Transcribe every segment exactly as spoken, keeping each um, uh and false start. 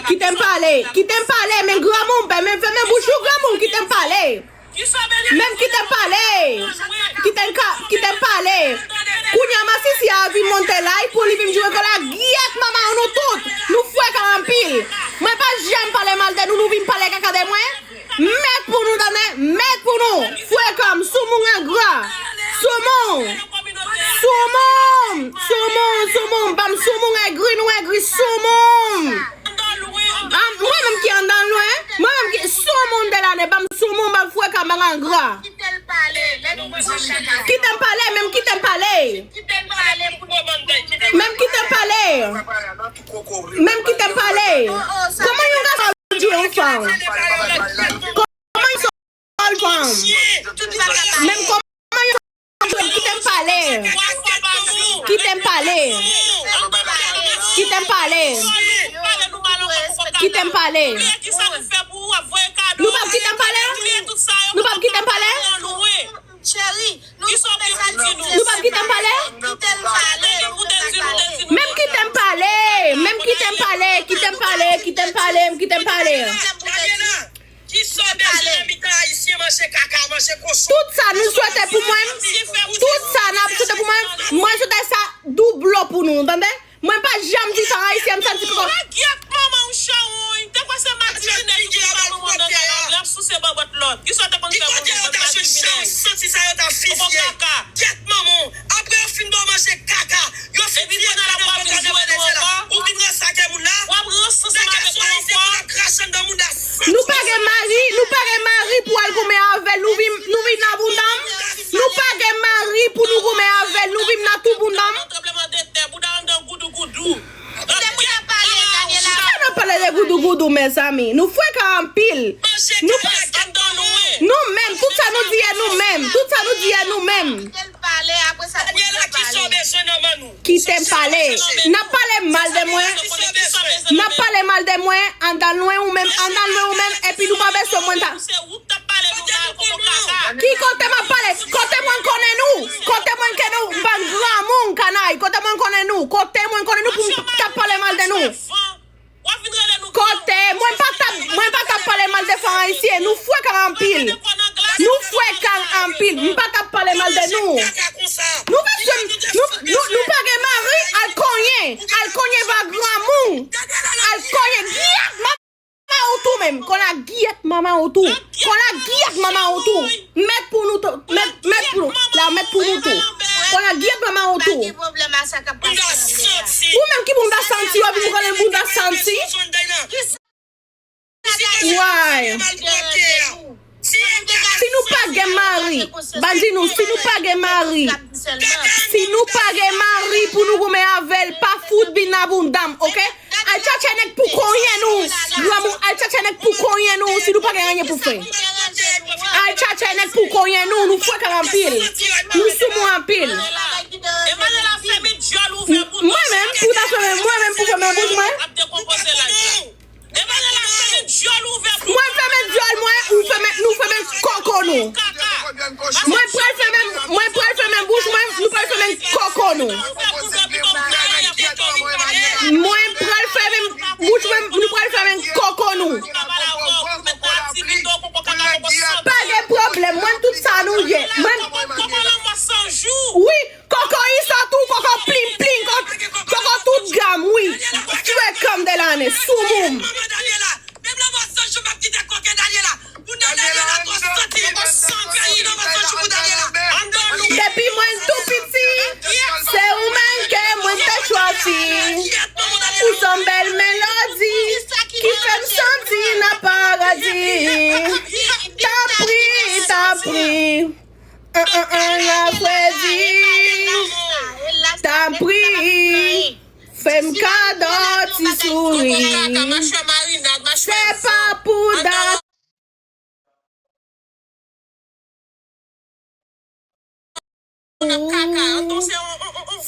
Kite m pale, kite m pale, men granmoun, men fèmen bouch ou granmoun, kite m pale. Menm kite m pale, kite m ka, kite m pale. Kounye a masisi a vin monte la, pou li vin joure kòl la, gyèt manman nou tout. Nou frekan anpil. Mwen pa janm pale mal de nou, nou vin pale kaka de mwen. Mèt pou nou tande, mèt pou nou. Frekan, soumoun engra. Soumoun. Soumoun, soumoun, soumoun. Ban m soumoun, egri nou, egri soumoun. Ah, mwen menm ki anndan lwen, mwen menm ki soumoun de lane, ban m soumoun, ban m frekan, ban m engra. Kite m pale, menm kite m pale. Menm kite m pale. Menm kite m pale. Kòman yon gason di yon fanm? Kòman yon fanm? Menm kòman yon fanm? Kite m pale. Kite m pale. Kite m pale. Kite m pale. Nou p ap kite m pale? Nou p ap kite m pale? Cheri, nou p ap kite m pale? Menm kite m pale, menm kite m pale, kite m pale, kite m pale, kite m pale. Ki sòt de nan mitan ayisyen manje kaka, manje kochon. Tout sa nou swete pou mwen, tout sa n ap swete pou mwen, mwen swete sa doublo pou nou, tande? Mwen pa janm di sa ayisyen, m santi poko. Gyèt manman w chawony. Te kwè se matinè ki pou fè manman w nan kay la, l ap souse bòbòt lòt. Ki sa w te konn fè pou nou, bann matinè? Kòkò kaka. Gyèt manman w. Apre yo fin ba w manje kaka, yo fin tiye kaka nan pòt avè lèzè la. Ou vin ransake moun la. W ap ranse ansanm avèk nou ankò. Nou pa gen mari, nou pa gen mari pou al goumen avè l, nou vin, nou vin nan bounda m. Nou pa gen mari pou nou goumen avè l, nou vin nan tou bounda m. Sa n ap pale de goudougoudou, mezanmi. Nou frekan anpil. Nou pa, nou menm, tout sa nou di e nou menm. Tout sa nou di e nou menm. Kite m pale. N ap pale mal de mwen. N ap pale mal de mwen, anndan lwen ou menm, anndan lwen ou menm, epi nou pa bezwen mwen ta. Ki kote m ap pale? Kote mwen konnen nou? Kote mwen ke nou? Bann granmoun kanay. Kote mwen konnen nou? Kote mwen konnen nou pou m t ap pale mal de nou? Kote mwen pa t ap, mwen pa t ap pale mal de fanm ayisyen. Nou frekan anpil. Nou frekan anpil. M pa t ap pale mal de nou. Nou pa, nou, nou, nou pa gen mari, al konyen. Al konyen va granmoun. Al konyen. Gyèt manman ou tou menm. Konn a gyèt manman ou tou. Konn a gyèt manman ou tou. Mèt pou nou tou. Mèt, mèt pou nou. La, mèt pou nou tou. Konn a gyèt manman ou tou. Ou menm ki bounda santi, w ap vin konnen bounda santi. Why? Si nou pa gen mari, ban di nou, si nou pa gen mari, si nou pa gen mari pou nou goumen avè l, pa fout vin nan bounda m, oke? Al chache nèg pou konyen nou, granmoun, al chache nèg pou konyen nou, si nou pa gen anyen pou fè. Al chache nèg pou konyen nou, nou frekan anpil, nou soumoun anpil. Mwen menm, pou ta fèmen, mwen menm pou fèmen bouch mwen. Mwen fèmen dyòl mwen, ou fèmen, nou fèmen koko nou. Mwen pral fèmen, mwen pral fèmen bouch mwen, nou pral fèmen koko nou. Mwen pral fèmen bouch mwen, nou pral fèmen koko nou. Pa gen pwoblèm, mwen tout sa nou ye. Mwen, wi. Koko isòt ou, koko plim plim, koko, koko tout gam, wi. Frekan de lane, soumoun. Depi mwen tou piti, se ou menm ke mwen te chwazi. Ou se yon bèl melodi ki fè m santi nan paradi. Tanpri, tanpri. An, an, an, la fredi. Tanpri, fè m kado ti souri. Se pa pou dat.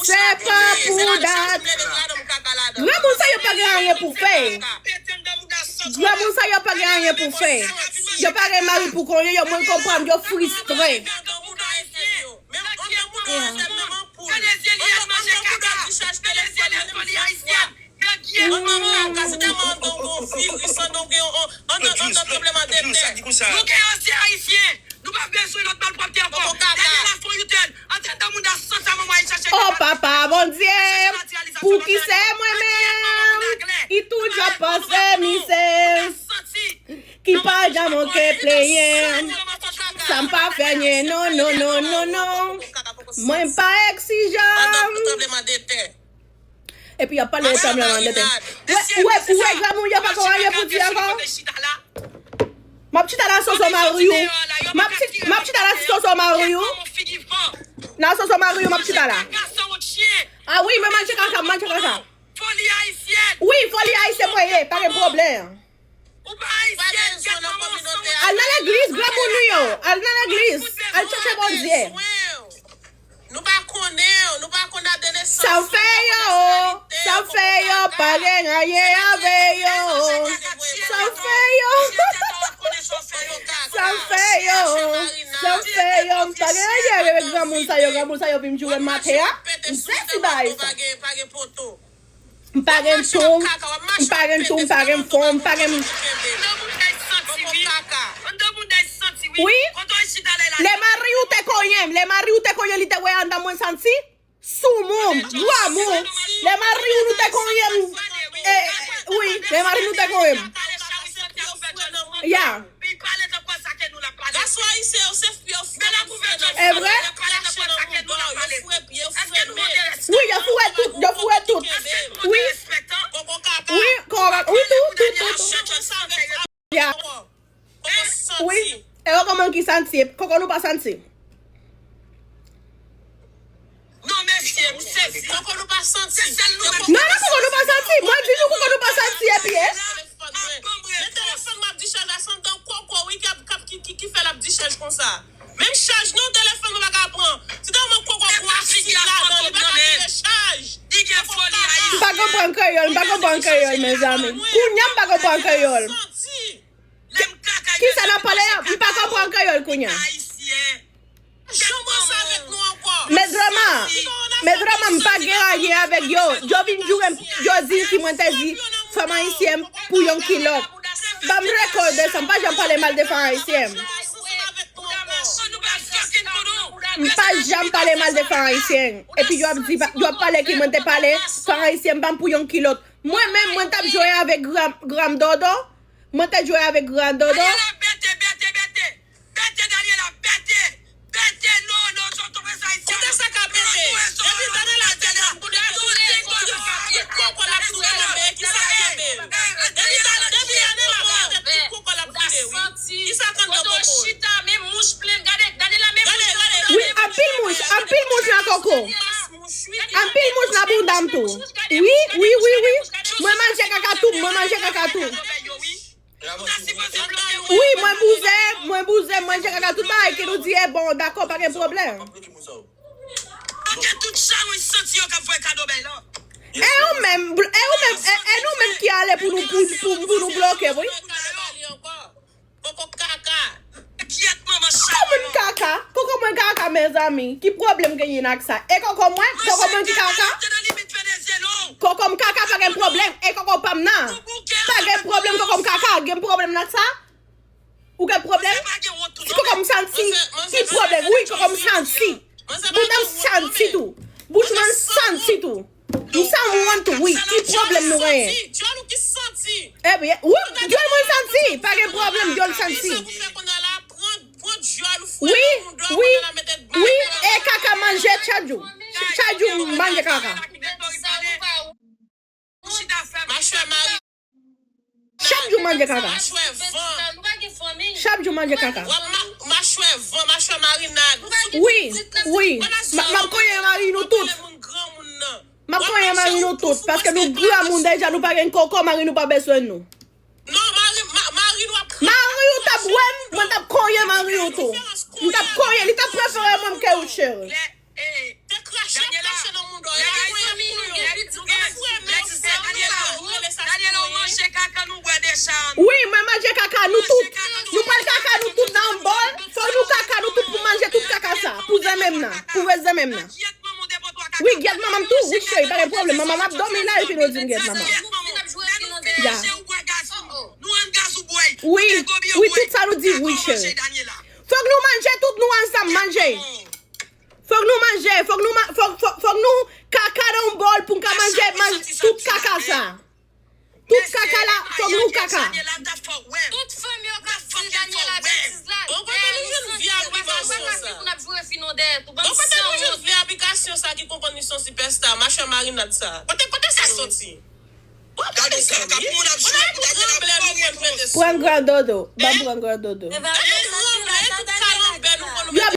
Se pa pou dat. Granmoun sa yo pa gen anyen pou fè. Granmoun sa yo pa gen anyen pou fè. Yo pa gen mari pou konyen yo, mwen konprann, yo fristre. Yeah. Andan kaka, se tèlman andan w gen yon viris, andan w gen yon, andan, andan tranblemanntè. Nou gen ansyen Ayisyen. Nou pa bezwen lòt malpwòpte ankò. Dènye la fon U-turn. Antre anndan moun nan sans sa manman al chache. Oh papa Bondye, pouki se mwen menm ki toujou ap panse misye, ki pa janm oke plenyen. Sa m pa fè nye non non non non non. Mwen pa eksijan. Epi y ap pale de tranblemanntè. Ou wè, ou wè, ou wè granmoun yo pa konn anyen pou di ankò. M ap chita la soso mari w. M ap chi-, m ap chita la soso mari w. Nan soso mari w, m ap chita la. Ah wi, mwen manje kaka, m manje kaka. Wi, foli ayisyen mwen ye, pa gen pwoblèm. Al nan legliz, granmoun nou yo. Al nan legliz. Al chèche Bondye. Nou pa konnen, nou pa konn dat de nesans. Sa w fè yo, sa w fè yo, pa gen anyen avè yo. Sa w fè yo, sa w fè yo, sa w fè yo, pa gen anyen avè granmoun sa yo, granmoun sa yo vin joure m atè a. M sezi bagay sa. M pa gen tou, m pa gen tou, m pa gen fon, m pa gen. Wi, lè mari w te konyen m, lè mari w te konyen li te wè anndan mwen santi. Soumoun, granmoun, lè mari w nou te konyen m. Eh, wi, lè mari nou te konyen m. Ya. Li pale tankou sa ke nou l ap pale. Gasou ayisyen yo se fye fre nan fre nan. E vre? Li pale tankou sa ke nou l ap pale. Èske nou manke respè? Wi, yo foure tout, yo foure tout. Wi. Wi, kòrèk. Wi, tout, tout, tout, tout. Ya. Wi. E yo kòman ki santi? Koko nou pa santi. Non, mesye, m sezi. Koko nou pa santi. Non, non, koko nou pa santi. Mwen di nou koko nou pa santi, epi, eh. Men telefòn m ap dichaj la, se anndan koko, wi, k ap, k ap, ki, ki, ki fè l ap dichaj konsa. Menm chaj non, telefòn mwen pa ka pran. Se tèlman koko gwo asid ladan, li pa ka tire chaj. M pa konprann kreyòl, m pa konprann kreyòl, mezanmi. Kounye a m pa konprann kreyòl. Kisa n ap pale a? M pa konprann kreyòl kounye a. Jan w panse avèk nou ankò. Medrama, Medrama, m pa gen anyen avèk yo. Yo vin joure m, yo di ki mwen te di fanm ayisyen pou yon kilòt. Ban m rekòd de sa, m pa janm pale mal de fanm ayisyen. M pa janm pale mal de fanm ayisyen. Epi yo ap di, yo ap pale ki mwen te pale fanm ayisyen ban m pou yon kilòt. Mwen menm, mwen t ap jwe avèk gran, gran dodo. Mwen te jwe avèk gran dodo. Daniela, bete, bete, bete. Bete, Daniela, bete. Bete, non, non, non, non, non, non. Kote sa ka bete? Epi Daniela, Daniela, Daniela, Daniela, koko l ap touye nan men, kisa k kenbe l? Epi Daniela, depi Daniela pran tèt, tout koko l ap vide, wi. Kisa k anndan koko l? Wi, anpil mouch, anpil mouch nan koko. Anpil mouch nan bounda m tou. Wi, wi, wi, wi. Mwen manje kaka tou, mwen manje kaka tou. Wi, mwen bouze, mwen bouze, mwen manje kaka, tout bagay ke nou di e bon, dakò, pa gen pwoblèm. E ou menm, e ou menm, e, e nou menm ki ale pou nou, pou, pou, pou nou bloke, wi. Koko kaka. Koko mwen kaka, koko mwen kaka, mezanmi. Ki pwoblèm genyen ak sa? E koko mwen, koko mwen ki kaka? Koko m kaka, pa gen pwoblèm. E koko pa m nan? Pa gen pwoblèm, koko m kaka. Gen pwoblèm nan sa? Ou gen pwoblèm? Si koko m santi, ki pwoblèm? Wi, koko m santi. Bouda m santi tou. Bouch mwen santi tou. M santi tou, wi. Ki pwoblèm nou genyen? Ebyen, wi, dyòl mwen santi. Pa gen pwoblèm, dyòl santi. Wi, wi, wi, e kaka manje chak jou. Chak jou manje kaka. Chak jou manje kaka. Chak jou manje kaka. Wi, wi. M ap konyen mari nou tout. M ap konyen mari nou tout. Paske nou granmoun deja, nou pa gen koko, mari nou pa bezwen nou. Mari ou t ap wè m, mwen t ap konyen mari ou tou. M t ap konyen, li t ap prefere mwen ke ou, cheri. Te krache ap krache nan mouda w. Epi mwen epi nou yo. Nou gen frè men ou sè Daniela, ou rele sa. Daniela, ou manje kaka nou bwè deja. Wi, mwen manje kaka nou tout. Nou pral kaka nou tout nan yon bòl. Fò nou kaka nou tout pou manje tout kaka sa. Pou zen menm nan. Pou zen menm nan. Wi, gyèt manman m tou. Wi, cheri, pa gen pwoblèm. Manman m ap dòmi la epi nou di m gyèt manman. Daniela. Manje ou bwè gaz ou. Nou ann gaz ou bwè. Wi, wi, tout sa nou di, wi, cheri. Fòk nou manje tout, nou ansanm manje. Fòk nou manje, fòk nou ma- fòk fòk fòk nou kaka nan yon bòl pou n ka manje manje tout kaka sa. Tout kaka la, fòk nou kaka. Tout fanm yo k ap di Daniela betiz la. Bon, kote nou jwenn vye aplikasyon sa? Pou n ap joure fi nou dèyè tou. Bon, kote nou jwenn vye aplikasyon sa ki konprann li se yon sipèsta, machè marinad sa? Kote kote sa soti? Gade sa, kap moun ap jwe pou Daniela. Pran gran dodo. Ban pran gran dodo.